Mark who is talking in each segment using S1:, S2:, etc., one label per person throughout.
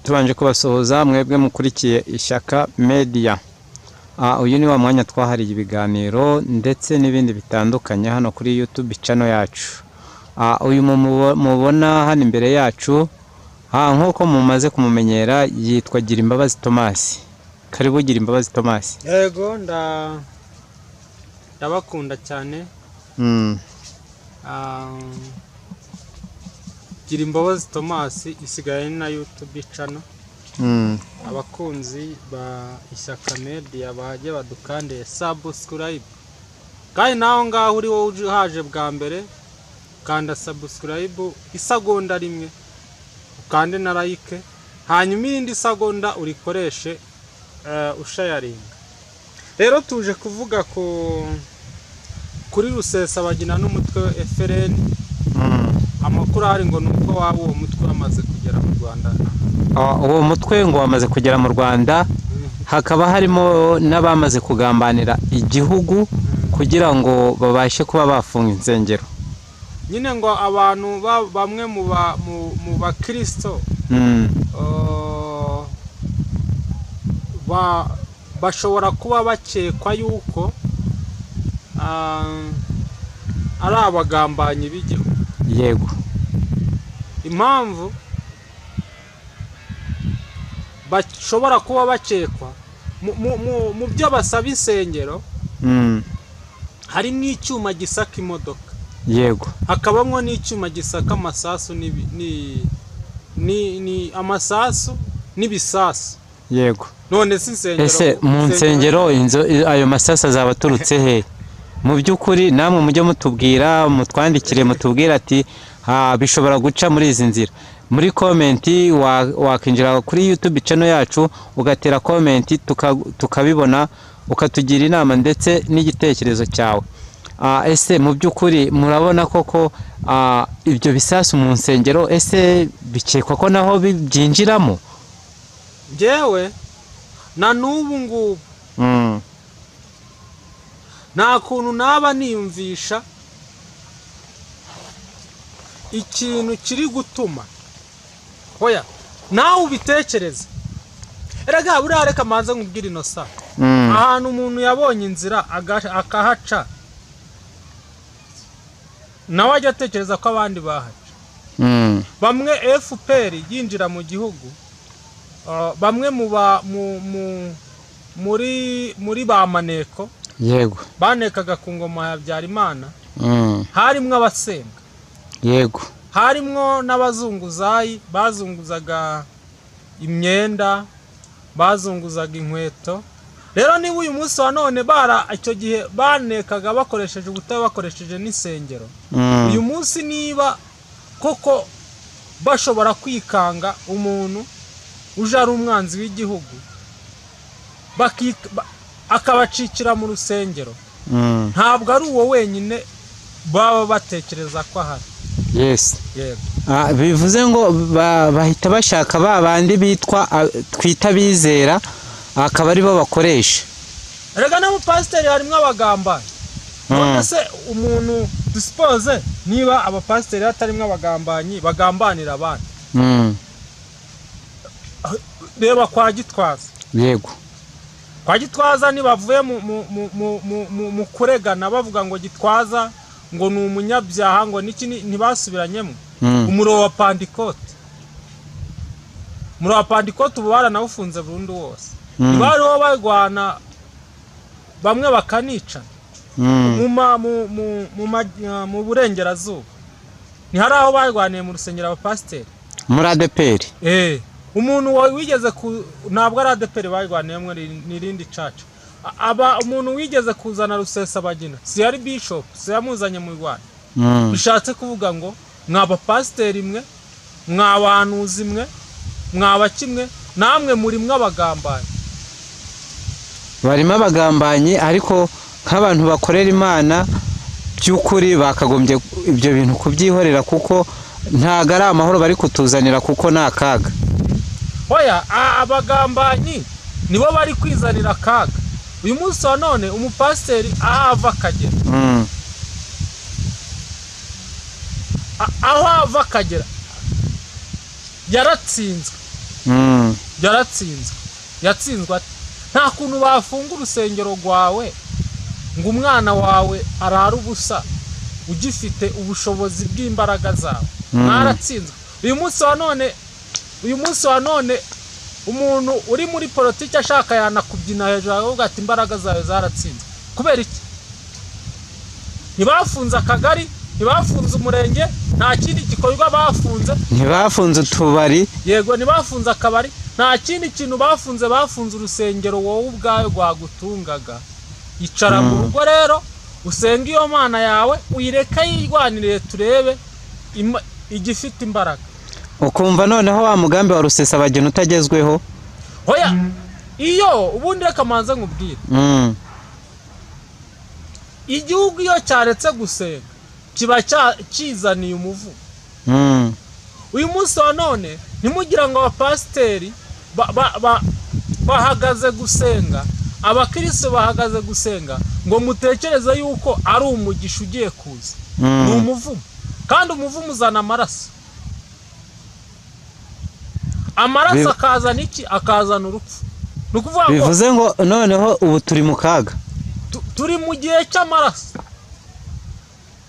S1: Tubanje kubasuhuza mwebwe mukurikiye Ishyaka Media. Uyu ni wa mwanya twahariye ibiganiro ndetse n'ibindi bitandukanye hano kuri YouTube channel yacu. Uyu mubona hano imbere yacu, nk'uko mumaze kumumenyera, yitwa Girimbabazi Thomas. Karibu Girimbabazi Thomas.
S2: Yego, ndabakunda cyane. Girimbabazi Thomas isigaye ni na YouTube channel. Abakunzi ba Ishyaka Media bajye badukandire subscribe, kandi naho ngaho uri wowe uje haje bwa mbere, kanda subscribe isagonda rimwe, ukande na like, hanyuma irindi sagonda urikoreshe ushayaringa. Rero tuje kuvuga kuri Rusesabagina n'umutwe wa FLN. Amakuru ahari ngo ni uko waba uwo mutwe wamaze kugera mu Rwanda.
S1: Uwo mutwe ngo wamaze kugera mu Rwanda, hakaba harimo n'abamaze kugambanira igihugu kugira ngo babashe kuba bafunga insengero.
S2: Nyine ngo abantu bamwe mu bakristo bashobora kuba bakekwa yuko ari abagambanyi b'igihugu. Impamvu bashobora kuba bakekwa, mu byo basaba insengero harimo icyuma gisaka imodoka, hakabamo n'icyuma gisaka amasasu ni amasasu n'ibisasu. None se insengero
S1: Ese mu nsengero ayo masasu azaba aturutse he? Mu by'ukuri namwe mujye mutubwira, mutwandikire, mutubwire ati ha bishobora guca muri izi nzira. Muri comment wakinjira kuri YouTube channel yacu, ugatera comment, tukabibona, ukatugira inama ndetse n'igitekerezo cyawe. Ese mu by'ukuri murabona koko ibyo bisasu mu nsengero, ese bikekwa ko naho byinjiramo?
S2: Njyewe na n'ubu ngubu nta kuntu naba niyumvisha ikintu kiri gutuma, hoya nawe ubitekereze. Erega buriya reka manze nkubwire inosa, ahantu umuntu yabonye inzira akahaca, nawe ajya atekereza ko abandi bahaca. Bamwe FPR yinjira mu gihugu, bamwe mu ba mu mu muri ba maneko banekaga ku ngoma ya Habyarimana, harimwo abasenga, harimwo n'abazunguzayi bazunguzaga imyenda, bazunguzaga inkweto. Rero niba uyu munsi wa none bara icyo gihe banekaga bakoresheje ubutabera, bakoresheje n'insengero, uyu munsi niba koko bashobora kwikanga umuntu uje ari umwanzi w'igihugu, akabacikira mu rusengero, ntabwo ari uwo wenyine baba batekereza ko ahari. Yego.
S1: Bivuze ngo bahita bashaka ba bandi bitwa twita bizera, akaba aribo bakoresha.
S2: Erega n'abapasiteri harimo abagambanyi. None se umuntu dusipoze niba abapasiteri hatarimo abagambanyi bagambanira abandi, reba kwa Gitwaza. Kwa Gitwaza ntibavuye mu kuregana bavuga ngo Gitwaza ngo ni umunyabyaha, ngo niki, ntibasubiranyemo? Umuriro wa Pantekote, umuriro wa Pantekote ubu baranawufunze burundu wose. Ntibariho barwana bamwe bakanicana mu ma- mu mu mu ma- mu burengerazuba? Ntihari aho barwaniye mu rusengero abapasiteri?
S1: Muri ADEPR?
S2: Umuntu wigeze ku, ntabwo ari ADEPR barwaniyemo, ni irindi caca. Aba umuntu wigeze kuzana Rusesabagina si yari bishop? Si yamuzanye mu Rwanda? Bishatse kuvuga ngo mwa bapasiteri mwe, mwa bahanuzi mwe, mwaba kimwe namwe muri mw'abagambanyi.
S1: Barimo abagambanyi, ariko nk'abantu bakorera Imana by'ukuri bakagombye ibyo bintu kubyihorera, kuko ntabwo ari amahoro bari kutuzanira, kuko ni akaga.
S2: Hoya, abagambanyi nibo bari kwizanira akaga. Uyu munsi wa none umupasiteri aho ava akagera, aho ava akagera yaratsinzwe. Yaratsinzwe. Yatsinzwe ate? Nta kuntu bafunga urusengero rwawe ngo umwana wawe arare ubusa ugifite ubushobozi bw'imbaraga zawe. Mwaratsinzwe. Uyu munsi wa none umuntu uri muri politiki ashaka yanakubyina hejuru, akavuga ati: "Imbaraga zawe zaratsinzwe." Kubera iki? Ntibafunze akagari, ntibafunze umurenge, nta kindi gikorwa bafunze.
S1: Ntibafunze utubari.
S2: Yego, ntibafunze akabari, nta kindi kintu bafunze. Bafunze urusengero wowe ubwawe rwagutungaga. Icara mu rugo rero, usenge iyo Mana yawe, uyireke yirwaniriye, turebe igifite imbaraga.
S1: Ukumva noneho wa mugambi wa Rusesabagina utagezweho.
S2: Hoya, iyo ubundi reka manze nkubwire. Igihugu iyo cyaretse gusenga kiba kizaniye umuvumo. Uyu munsi wa none ntimugira ngo abapasiteri bahagaze gusenga, abakristo bahagaze gusenga, ngo mutekereze yuko ari umugisha ugiye kuza. Ni umuvumo, kandi umuvumo uzana amaraso. Amaraso akazana iki? Akazana urupfu. Ni ukuvuga ngo
S1: Bivuze ngo noneho ubu turi mu kaga.
S2: Turi mu gihe cy'amaraso.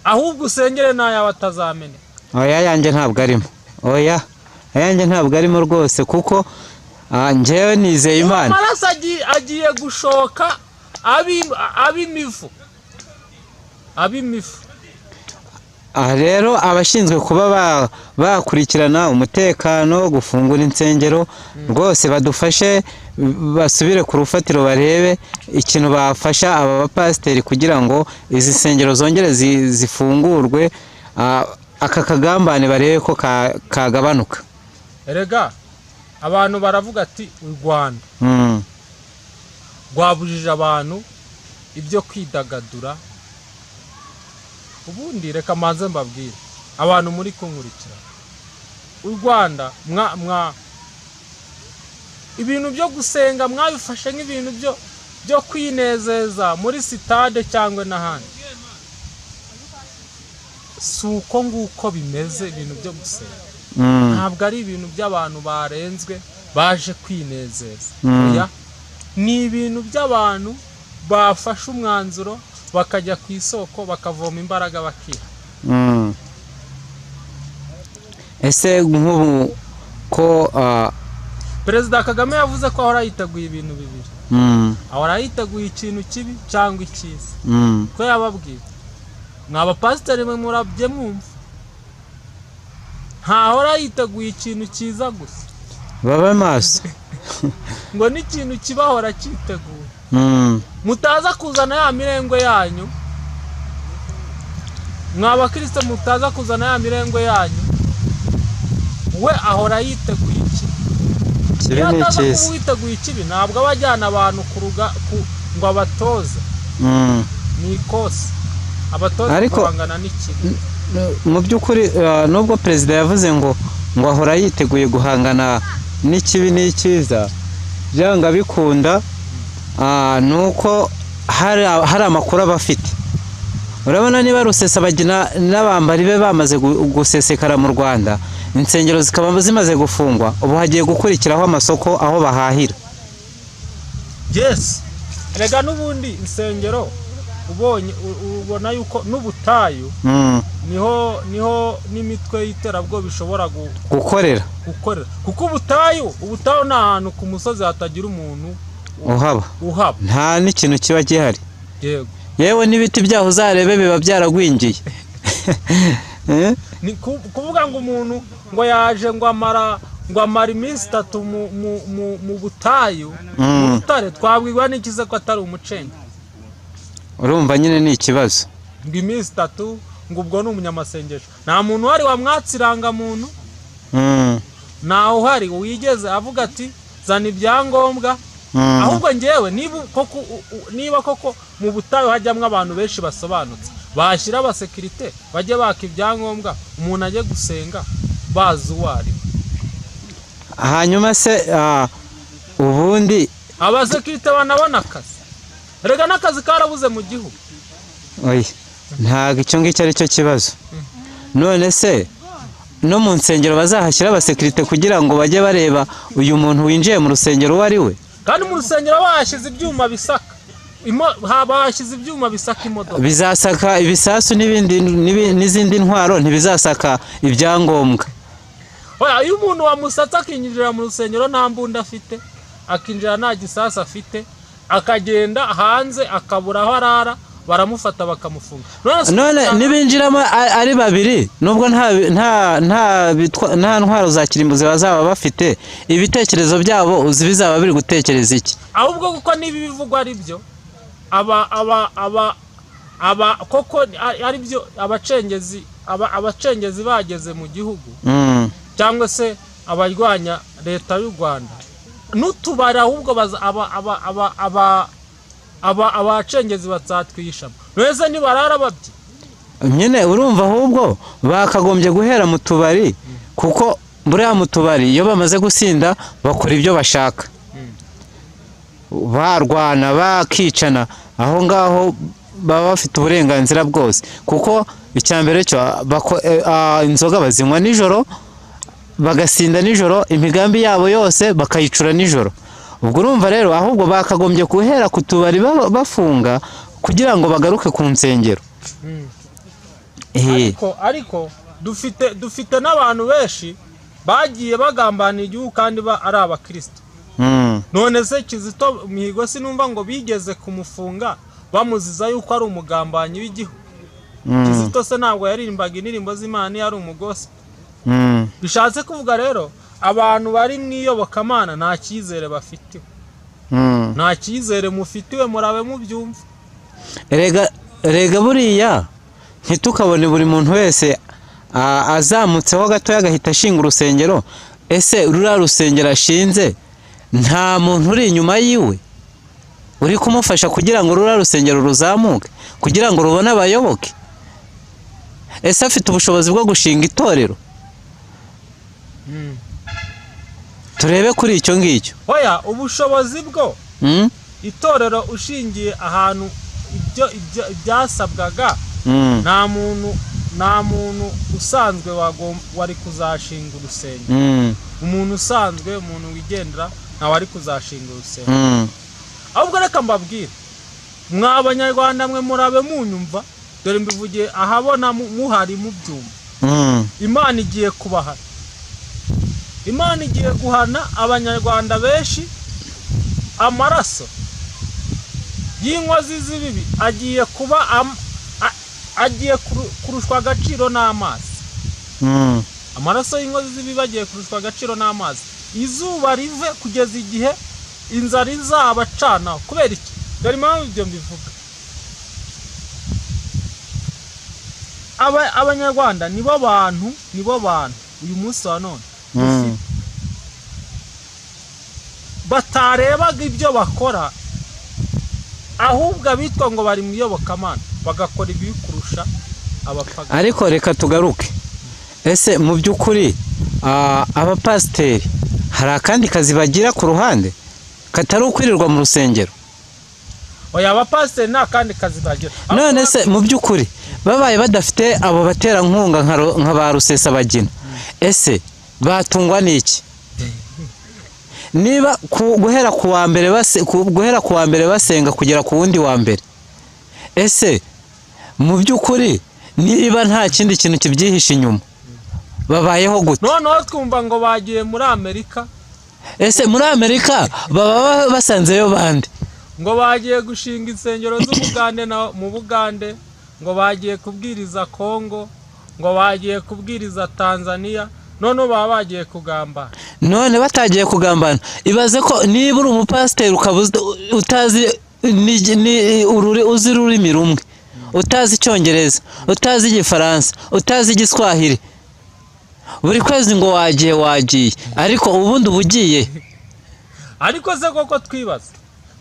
S2: Ahubwo usengere n'ayawe atazameneka.
S1: Oya, ayanjye ntabwo arimo. Oya, ayanjye ntabwo arimo rwose, kuko njyewe nizeye Imana.
S2: Amaraso agiye gushoka ab'imivu, ab'imivu.
S1: Aha rero abashinzwe kuba bakurikirana umutekano, gufungura insengero, rwose badufashe basubire ku rufatiro, barebe ikintu bafasha aba bapasiteri kugira ngo izi nsengero zongere zifungurwe, aka kagambane barebe ko kagabanuka.
S2: Erega abantu baravuga ati: "U Rwanda rwabujije abantu ibyo kwidagadura." Ubundi reka manze mbabwire abantu muri kunkurikira, u Rwanda mwa ibintu byo gusenga mwabifashe nk'ibintu byo kwinezeza muri sitade cyangwa n'ahandi. Si uko nguko bimeze. Ibintu byo gusenga ntabwo ari ibintu by'abantu barenzwe baje kwinezeza. Oya, ni ibintu by'abantu bafashe umwanzuro, bakajya ku isoko, bakavoma imbaraga, bakiha.
S1: Ese nk'ubu ko
S2: Perezida Kagame yavuze ko ahora yiteguye ibintu bibiri: ahora yiteguye ikintu kibi cyangwa icyiza. Ko yababwiye, mwa bapasiteri mwe, murabye mwumva, ntahora yiteguye ikintu cyiza gusa.
S1: Babe maso.
S2: Ngo n'ikintu kibahora cyiteguye. Mutaza kuzana ya mirengwe yanyu, mwa bakristo, mutaza kuzana ya mirengwe yanyu. We ahora yiteguye ikibi.
S1: Kibi
S2: Iyo
S1: ni
S2: ataza kuba
S1: icyiza.
S2: witeguye ikibi, ntabwo aba ajyana abantu ngo abatoze. Ni ikosi abatoze guhangana n'ikibi.
S1: Mu by'ukuri, nubwo perezida yavuze ngo ahora yiteguye guhangana n'ikibi n'icyiza, byanga bikunda ni uko hari amakuru aba afite. Urabona niba Rusesabagina n'abambari be bamaze gusesekara mu Rwanda, insengero zikaba zimaze gufungwa, ubu hagiye gukurikiraho amasoko aho bahahira.
S2: Yes, rega n'ubundi insengero ubonye ubona yuko n'ubutayu niho n'imitwe y'iterabwoba ishobora
S1: gukorera.
S2: Gukorera, kuko ubutayu ni ahantu ku musozi hatagira umuntu
S1: uhaba.
S2: Uhaba.
S1: Nta n'ikintu kiba gihari.
S2: Yego.
S1: Yewe, n'ibiti byaho uzarebe biba byaragwingiye. Eh?
S2: Ni kuvuga ngo umuntu ngo yaje ngo amara iminsi 3 mu butayu, mu rutare, twabwirwa n'ikize ko atari umucengezi?
S1: Urumva nyine ni ikibazo.
S2: Ngo iminsi 3, ngo ubwo ni umunyamasengesho. Nta muntu uhari wamwatse irangamuntu. Ntawe uhari wigeze avuga ati: "Zana ibyangombwa." Ahubwo ngewe niba koko mu butayu hajyamo abantu benshi basobanutse, bashyira abasekirite bajye baka ibyangombwa, umuntu ajye gusenga bazi uwo ari we.
S1: Hanyuma se ubundi
S2: Abasekirite banabona akazi. Erega n'akazi karabuze mu gihugu.
S1: Oya, ntabwo icyo ngicyo ari cyo kibazo. None se no mu nsengero bazahashyira abasekirite kugira ngo bajye bareba uyu muntu winjiye mu rusengero uwo ari we.
S2: Kandi mu rusengero bahashyize ibyuma bisaka bahashyize ibyuma bisaka imodoka.
S1: Bizasaka ibisasu n'ibindi n'izindi ntwaro, ntibizasaka ibyangombwa.
S2: Oya, iyo umuntu wamusatse akinjira mu rusengero nta mbunda afite, akinjira nta gisasu afite, akagenda hanze akabura aho arara, baramufata bakamufunga.
S1: None nibinjiramo ari babiri, nubwo nta ntwaro za kirimbuzi bazaba bafite, ibitekerezo byabo uzi bizaba biri gutekereza iki?
S2: Ahubwo kuko niba ibivugwa ari byo, aba aba aba aba koko ari byo, abacengezi bageze mu gihugu cyangwa se abarwanya leta y'u Rwanda n'utubari, ahubwo aba aba aba aba aba abacengezi bazatwihishamo neza nibarara babye.
S1: Nyine urumva ahubwo bakagombye guhera mu tubari, kuko buriya mu tubari iyo bamaze gusinda bakora ibyo bashaka, barwana bakicana, aho ngaho baba bafite uburenganzira bwose, kuko icya mbere cyo inzoga bazinywa nijoro, bagasinda nijoro, imigambi yabo yose bakayicura nijoro. Ubwo urumva rero ahubwo bakagombye guhera ku tubari bafunga kugira ngo bagaruke ku nsengero.
S2: Ariko dufite n'abantu benshi bagiye bagambanira igihugu kandi ari abakristo. None se Kizito Mihigo sinumva ngo bigeze kumufunga bamuziza yuko ari umugambanyi w'igihugu. Kizito se ntabwo yaririmbaga indirimbo z'Imana, yari umugospe. Bishatse kuvuga rero abantu bari mu iyobokamana nta cyizere bafitiwe. Nta cyizere mufitiwe, murabe mubyumva.
S1: Rega buriya ntitukabone buri muntu wese azamutseho gatoya agahita ashinga urusengero. Ese ruriya rusengero ashinze nta muntu uri inyuma yiwe uri kumufasha kugira ngo ruriya rusengero ruzamuke, kugira ngo rubone abayoboke? Ese afite ubushobozi bwo gushinga itorero? Turebe kuri icyo ngicyo.
S2: Oya, ubushobozi bwo itorero ushingiye ahantu ibyo ibyasabwaga, nta muntu usanzwe wari kuzashinga urusengero. Umuntu usanzwe, umuntu wigendera, ntawe ari kuzashinga urusengero. Ahubwo reka mbabwire mwa Abanyarwanda mwe, murabe munyumva, dore mbivugiye ahabona muhari mubyumva. Imana igiye kubahana, Imana igiye guhana Abanyarwanda benshi. Amaraso y'inkozi z'ibibi agiye kuba agiye kurushwa agaciro n'amazi. Amaraso y'inkozi z'ibibi agiye kurushwa agaciro n'amazi. Izuba rive kugeza igihe inzara izabacanaho. Kubera iki? Dore impamvu ibyo mbivuga. Abanyarwanda nibo bantu uyu munsi wa none batarebaga ibyo bakora, ahubwo abitwa ngo bari mu iyobokamana bagakora ibi kurusha abapagani.
S1: Ariko reka tugaruke, ese mu by'ukuri abapasiteri hari akandi kazi bagira ku ruhande katari ukwirirwa mu rusengero?
S2: Oya, abapasiteri nta kandi kazi bagira.
S1: None se mu by'ukuri babaye badafite abo baterankunga nka ba Rusesabagina, ese batungwa n'iki? Niba guhera ku wa mbere guhera ku wa mbere basenga kugera ku wundi wa mbere, ese mu by'ukuri niba nta kindi kintu kibyihishe inyuma babayeho gute?
S2: Noneho twumva ngo bagiye muri Amerika.
S1: Ese muri Amerika baba basanzeyo bande?
S2: Ngo bagiye gushinga insengero z'Ubugande na mu Bugande, ngo bagiye kubwiriza Kongo, ngo bagiye kubwiriza Tanzania, none baba bagiye kugambana.
S1: None batagiye kugambana, ibaze ko niba uri umupasiteri ukaba utazi uzi ururimi rumwe, utazi Icyongereza, utazi Igifaransa, utazi Igiswahili, buri kwezi ngo wagiye, ariko ubundi uba ugiye.
S2: Ariko se koko twibaza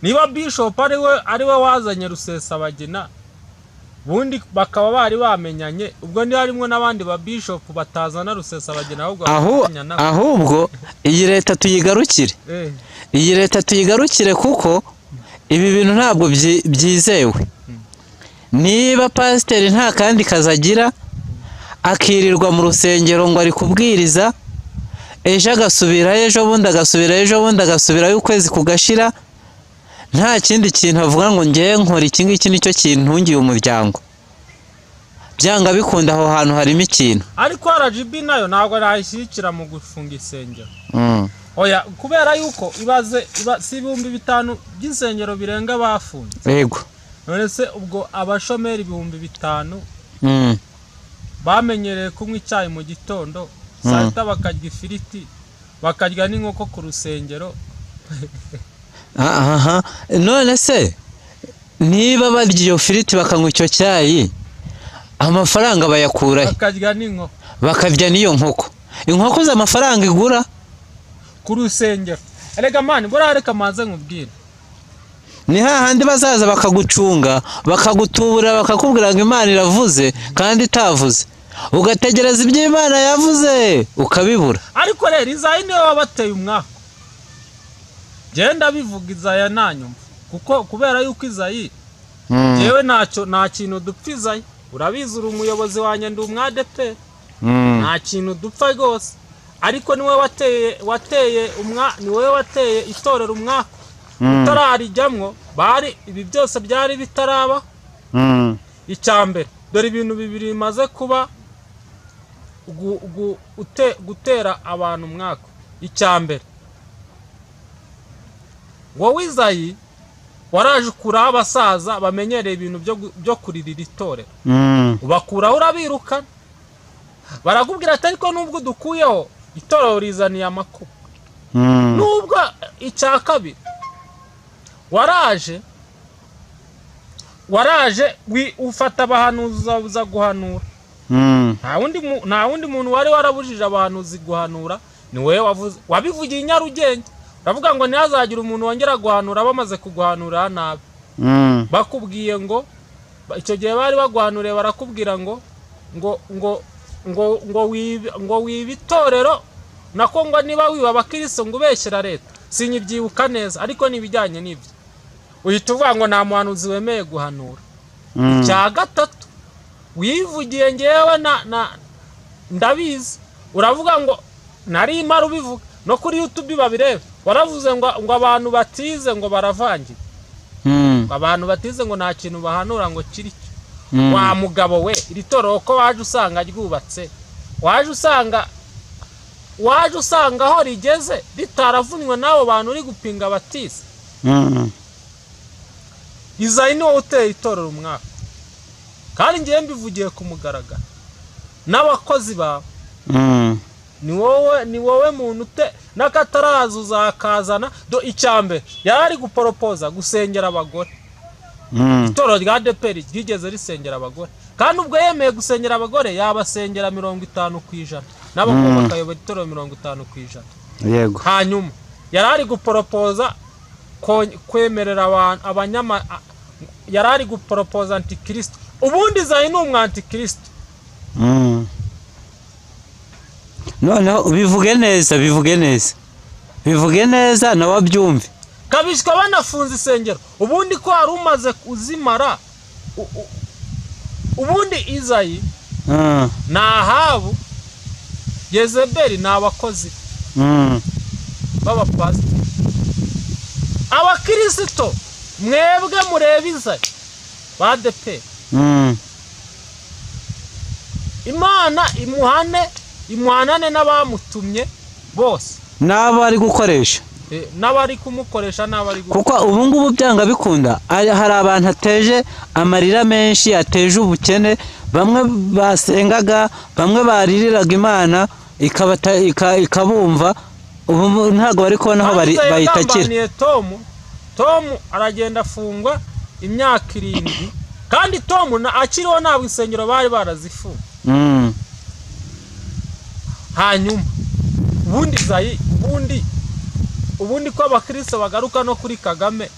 S2: niba Bishop ari we wazanye Rusesabagina, bundi bakaba bari bamenyanye, ubwo ni harimo n'abandi ba Bishop batazana Rusesabagina, ahubwo
S1: ahubwo iyi leta tuyigarukire. Iyi leta tuyigarukire, kuko ibi bintu ntabwo byizewe. Niba pasiteri nta kandi kazi agira, akirirwa mu rusengero ngo ari kubwiriza, ejo agasubirayo, ejo bundi agasubirayo, ejo bundi agasubirayo, ukwezi kugashira nta kindi kintu avuga ngo ngewe nkora iki ngiki nicyo kintungiye umuryango. Byanga bikunda aho hantu harimo ikintu.
S2: Ariko RGB nayo ntabwo nayishyigikira mu gufunga insengero. Oya, kubera yuko ibaze si 5000 by'insengero birenga bafunze.
S1: Yego.
S2: None se ubwo abashomeri 5000 bamenyereye kunywa icyayi mu gitondo, saa sita bakarya ifiriti, bakarya n'inkoko ku rusengero.
S1: Aha, none se niba barya iyo firiti bakanywa icyo cyayi, amafaranga bayakurahe?
S2: Bakarya n'inkoko.
S1: Bakarya n'iyo nkoko. Inkoko z'amafaranga igura
S2: ku rusengero. Erega mani, buriya reka manze nkubwire.
S1: Ni hahandi bazaza bakagucunga, bakagutubura, bakakubwira ngo Imana iravuze kandi itavuze, ugategereza ibyo Imana yavuze ukabibura.
S2: Ariko rero Izayi niwe wabateye umwaka. Genda bivuga Izaya nanyumva, kuko kubera yuko Izayi yewe ntacyo, nta kintu dupfa Izayi. Urabizi uri umuyobozi wanjye, ndi umwadeperi, nta kintu dupfa rwose. Ariko niwe wateye niwe wateye itorero umwaka. Utararijyamwo bari ibi byose byari bitaraba. Icyambere, dore ibintu bibiri bimaze kuba gutera abantu umwaka. Icyambere, wowe Izayi waraje ukuraho abasaza bamenyereye ibintu byo kuririra itorero, ubakuraho urabirukana, barakubwira ati ariko nubwo dukuyeho itorero rizaniye amakuba. Nubwo icya kabiri waraje ufata abahanuzi uza guhanura. Nta wundi muntu wari warabujije abahanuzi guhanura, ni wowe wavuze, wabivugiye i Nyarugenge, uravuga ngo ntihazagira umuntu wongera guhanura bamaze kuguhanura nabi. Bakubwiye ngo icyo gihe bari baguhanuriye barakubwira ngo ngo ngo ngo ngo ngo wibe itorero, nako ngo niba wiba abakristo ngo ubeshyera leta. Sinyibyibuka neza ariko nibijyanye n'ibyo. Uhita uvuga ngo nta muhanuzi wemeye guhanura. Icya gatatu wivugiye ngewe na ndabizi, uravuga ngo nari mara ubivuga no kuri YouTube babirebe, waravuze ngo abantu batize ngo baravangira, abantu batize ngo nta kintu bahanura ngo kiri cyo. Wa mugabo we, iri torero ko waje usanga ryubatse, waje usanga aho rigeze ritaravunywe n'abo bantu uri gupinga batize. Izayi ni wowe uteye itorero umwaka, kandi ngiye mbivugiye ku mugaragaro n'abakozi bawe. Ni wowe muntu ute n'akataraza uzakazana. Do icyambere yari guporopoza gusengera abagore. Itorero rya ADEPR ryigeze risengera abagore, kandi ubwo yemeye gusengera abagore yabasengera 50%, n'abakobwa bakayobora itorero 50%.
S1: Yego.
S2: Hanyuma yari ari guporopoza kwemerera abantu abanyama, yari ari guporopoza antikristo. Ubundi Izayi ni umwantikristo.
S1: Noneho bivuge neza, bivuge neza, bivuge neza nawe abyumve.
S2: Kabishwa banafunze isengero. Ubundi ko hari umaze kuzimara. Ubundi Izayi na Ahabu, Yezebeli ni abakozi b'abapasiteri. Abakirisito mwebwe mureba Izayi ba ADEPR, Imana imuhane, imuhanane n'abamutumye bose,
S1: n'abo ari gukoresha,
S2: n'abari kumukoresha, n'abari
S1: kuko ubu ngubu byanga bikunda hari abantu ateje amarira menshi, ateje ubukene. Bamwe basengaga, bamwe baririraga Imana ikabumva, ubu ntabwo bari kubona aho bayitakira.
S2: Tom aragenda afungwa imyaka 7, kandi Tom akiriho ntabwo insengero bari barazifunze. Hanyuma ubundi Izayi, ubundi ko abakristo bagaruka no kuri Kagame,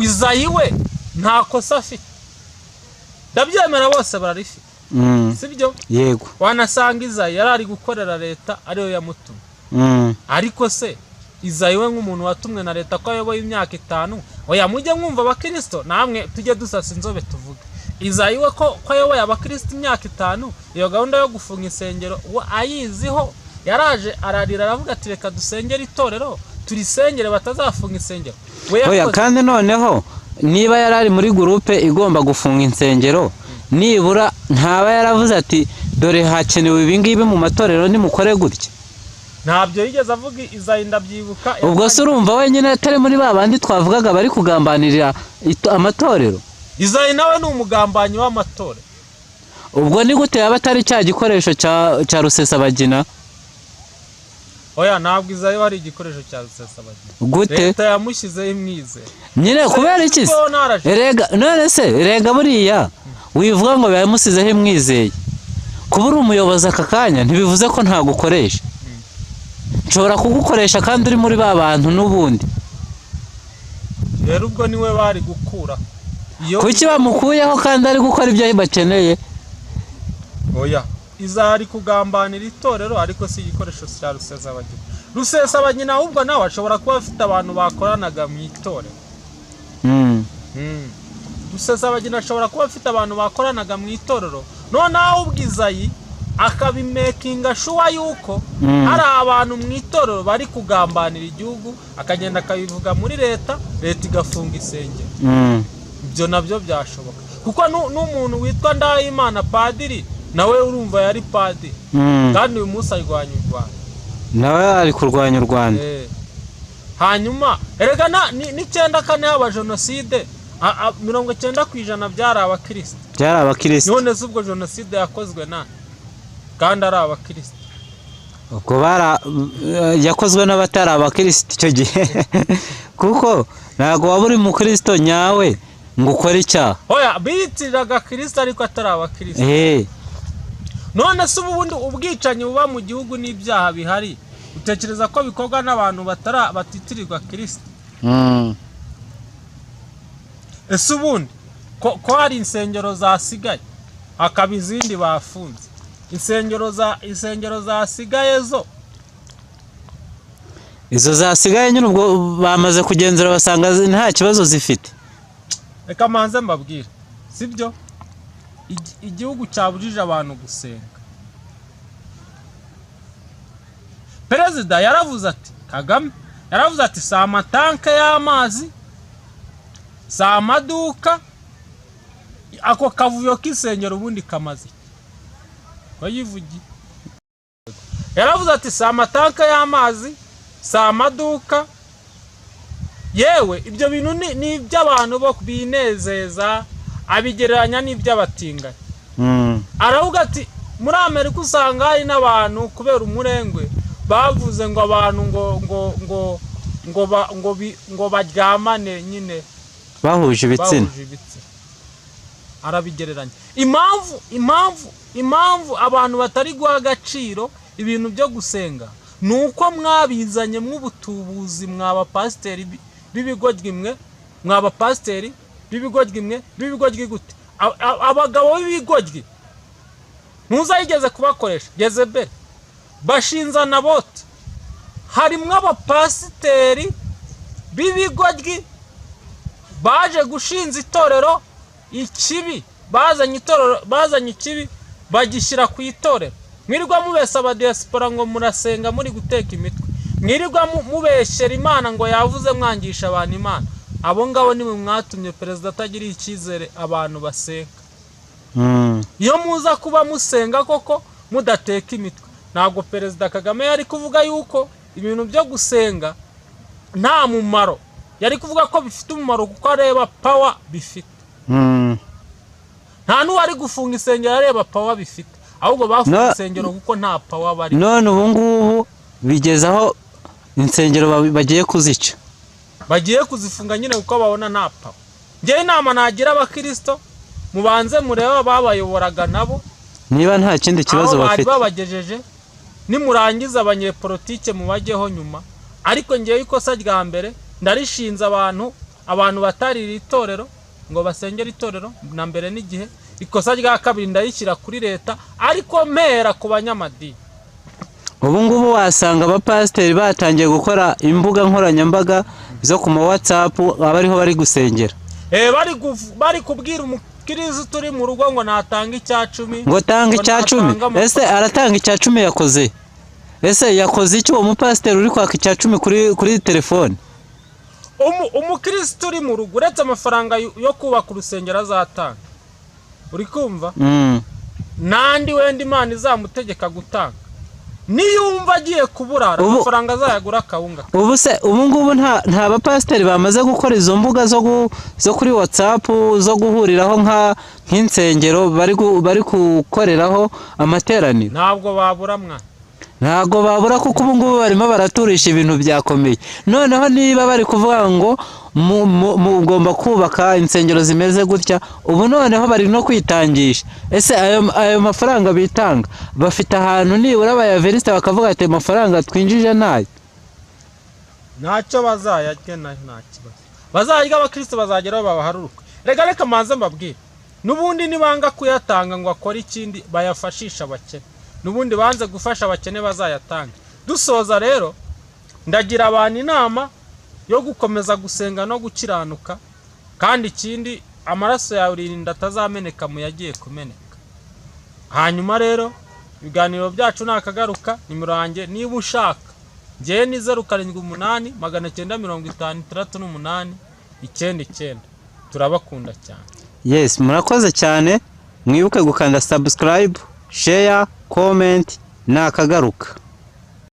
S2: Izayi we nta kosa afite, ndabyemera bose bararifite. Sibyo?
S1: Yego.
S2: Wanasanga Izayi yari ari gukorera leta ariyo yamutumye. Ariko se Izayi we nk'umuntu watumwe na leta ko ayoboye imyaka 5, oya mujye mwumva abakristo namwe tujye dusasa inzobe tuvuge. Izayi we ko ayoboye abakristo imyaka 5, iyo gahunda yo gufunga insengero we ayiziho, yaraje ararira aravuga ati reka dusengere itorero, turisengere batazafunga insengero. We
S1: Oya,
S2: yakoze
S1: kandi noneho niba yari ari muri groupe igomba gufunga insengero, nibura ntaba yaravuze ati dore hakenewe ibi ngibi mu matorero, nimukore gutya.
S2: Ntabyo yigeze avuga Izayi, ndabyibuka.
S1: Ubwo se urumva wenyine atari muri ba bandi twavugaga bari kugambanirira amatorero?
S2: Izayi nawe ni umugambanyi w'amatorero.
S1: Ubwo ni gute yaba atari cya gikoresho cya Rusesabagina?
S2: Oya, ntabwo Izayi wari igikoresho cya Rusesabagina.
S1: Gute?
S2: Leta yamushyizeho imwizero.
S1: Nyine kubera iki se?
S2: Ko naraje.
S1: Erega none se, erega buriya wivuga ngo yamusizeho imwizeye, kuba uri umuyobozi aka kanya ntibivuze ko ntagukoresha. Nshobora kugukoresha kandi uri muri ba bantu n'ubundi.
S2: Rero ubwo niwe bari gukura iyo.
S1: Kuki bamukuyeho kandi ari gukora ibyo bakeneye?
S2: Oya, Izayi ari kugambanira itorero, ariko si igikoresho cya Rusesabagina. Rusesabagina ahubwo nawe ashobora kuba afite abantu bakoranaga mu itorero. Rusesabagina ashobora kuba afite abantu bakoranaga mu itorero, noneho ahubwo Izayi akabimakinga sure yuko hari abantu mu itorero bari kugambanira igihugu, akagenda akabivuga muri leta, leta igafunga insengero. Ibyo nabyo byashoboka, kuko n'umuntu witwa Ndahimana padiri nawe urumva yari padiri, kandi uyu munsi arwanya u Rwanda.
S1: Nawe ari kurwanya u Rwanda.
S2: Hanyuma erega n'94 haba jenoside, 90% byari abakristo.
S1: Byari abakristo.
S2: None se ubwo jenoside yakozwe na kandi ari abakristo?
S1: Ubwo bara yakozwe n'abatari abakristo icyo gihe, kuko ntabwo waba uri mukristo nyawe ngo ukore icyaha.
S2: Oya, biyitiriraga Kristo ariko atari abakristo. None se ubundi ubwicanyi buba mu gihugu n'ibyaha bihari, utekereza ko bikorwa n'abantu batitirirwa Kristo? Ese ubundi ko hari insengero zasigaye hakaba izindi bafunze, insengero zasigaye zo?
S1: Izo zasigaye nyine ubwo bamaze kugenzura basanga nta kibazo zifite.
S2: Reka manze mbabwire, sibyo? Igihugu cyabujije abantu gusenga. Perezida yaravuze ati, Kagame yaravuze ati si amatanke y'amazi, si amaduka, ako kavuyo k'insengero ubundi kamaze iki? Wayivugiye. Yaravuze ati si amatanke y'amazi, si amaduka, yewe ibyo bintu ni iby'abantu bo binezeza, abigereranya n'iby'abatinganyi. Aravuga ati muri Amerika usanga hari n'abantu kubera umurengwe bavuze ngo abantu ngo ngo ngo ngo ba, ngo bi, ngo baryamane nyine
S1: bahuje ibitsina.
S2: Bahuje ibitsina. Arabigereranya. Impamvu abantu batari guha agaciro ibintu byo gusenga ni uko mwabizanye mw'ubutubuzi, mwaba pasiteri b'ibigoryi mwe, mwaba pasiteri b'ibigoryi mwe, b'ibigoryi gute? Abagabo b'ibigoryi ntuzayigeze kubakoresha. Yezebeli bashinza Naboti. Harimwo abapasiteri b'ibigoryi baje gushinza itorero ikibi, bazanye itorero, bazanye ikibi bagishyira ku itorero. Mwirirwa mubesa abadiaspora ngo murasenga muri guteka imitwe, mwirirwa mubeshyera Imana ngo yavuze, mwangisha abantu Imana. Abo ngabo nimwe mwatumye perezida atagiriye icyizere abantu basenga. Iyo muza kuba musenga koko mudateka imitwe, ntabwo perezida Kagame yari kuvuga yuko ibintu byo gusenga nta mumaro. Yari kuvuga ko bifite umumaro kuko areba power bifite. Nta n'uwari gufunga insengero areba power bifite, ahubwo bafunze insengero kuko nta power bari.
S1: None ubu ngubu bigeze aho insengero bagiye kuzica.
S2: Bagiye kuzifunga nyine kuko babona nta power. Njyewe inama nagira abakristo, mubanze murebe ababayoboraga nabo
S1: niba nta kindi kibazo
S2: aho bari
S1: bafite
S2: babagejeje, nimurangiza abanyepolitike mubajyeho nyuma. Ariko ngewe ikosa rya mbere ndarishinze abantu batarira itorero ngo basengere itorero na mbere n'igihe. Ikosa rya kabiri ndarishyira kuri leta, ariko mpera ku banyamadini.
S1: Ubu ngubu wasanga abapasiteri batangiye gukora imbuga nkoranyambaga zo ku ma WhatsApp, aba ariho bari gusengera.
S2: Bari kubwira umukristo Umukirisitu uri mu rugo ngo natanga 10%
S1: Ngo tanga
S2: ngo
S1: 10%
S2: natanga amafaranga.
S1: Ese aratanga 10% yakoze? Ese yakoze iki uwo mupasiteri uri kwaka 10% kuri telefone?
S2: Umukirisitu uri mu rugo, uretse amafaranga yo kubaka urusengero azatanga, uri kumva, n'andi wenda Imana izamutegeka gutanga, niyumva agiye kuburara, amafaranga azayagura akawunga.
S1: Ubu se ubu ngubu nta bapasiteri bamaze gukora izo mbuga zo kuri WhatsApp zo guhuriraho nk'insengero bari gukoreraho amateraniro?
S2: Ntabwo babura mwana.
S1: Ntabwo babura, kuko ubu ngubu barimo baraturisha, ibintu byakomeye. Noneho niba bari kuvuga ngo mugomba kubaka insengero zimeze gutya, ubu noneho bari no kwitangisha. Ese ayo mafaranga bitanga, bafite ahantu nibura bayaverisita bakavuga ati amafaranga twinjije nayo?
S2: Ntacyo bazayarya nayo, nta kibazo bazarya. Abakristo bazageraho babaharuruka. Reka manze mbabwire, n'ubundi nibanga kuyatanga ngo akore ikindi, bayafashisha abakene. N'ubundi banze gufasha abakene, bazayatanga. Dusoza rero, ndagira abantu inama yo gukomeza gusenga no gukiranuka, kandi ikindi, amaraso yawe urinda atazameneka mu yagiye kumeneka. Hanyuma rero ibiganiro byacu nakagaruka. Nimero yanjye niba ushaka ngewe ni 078 956 99. Turabakunda cyane.
S1: Yes, murakoze cyane. Mwibuke gukanda subscribe, share, comment. Nakagaruka.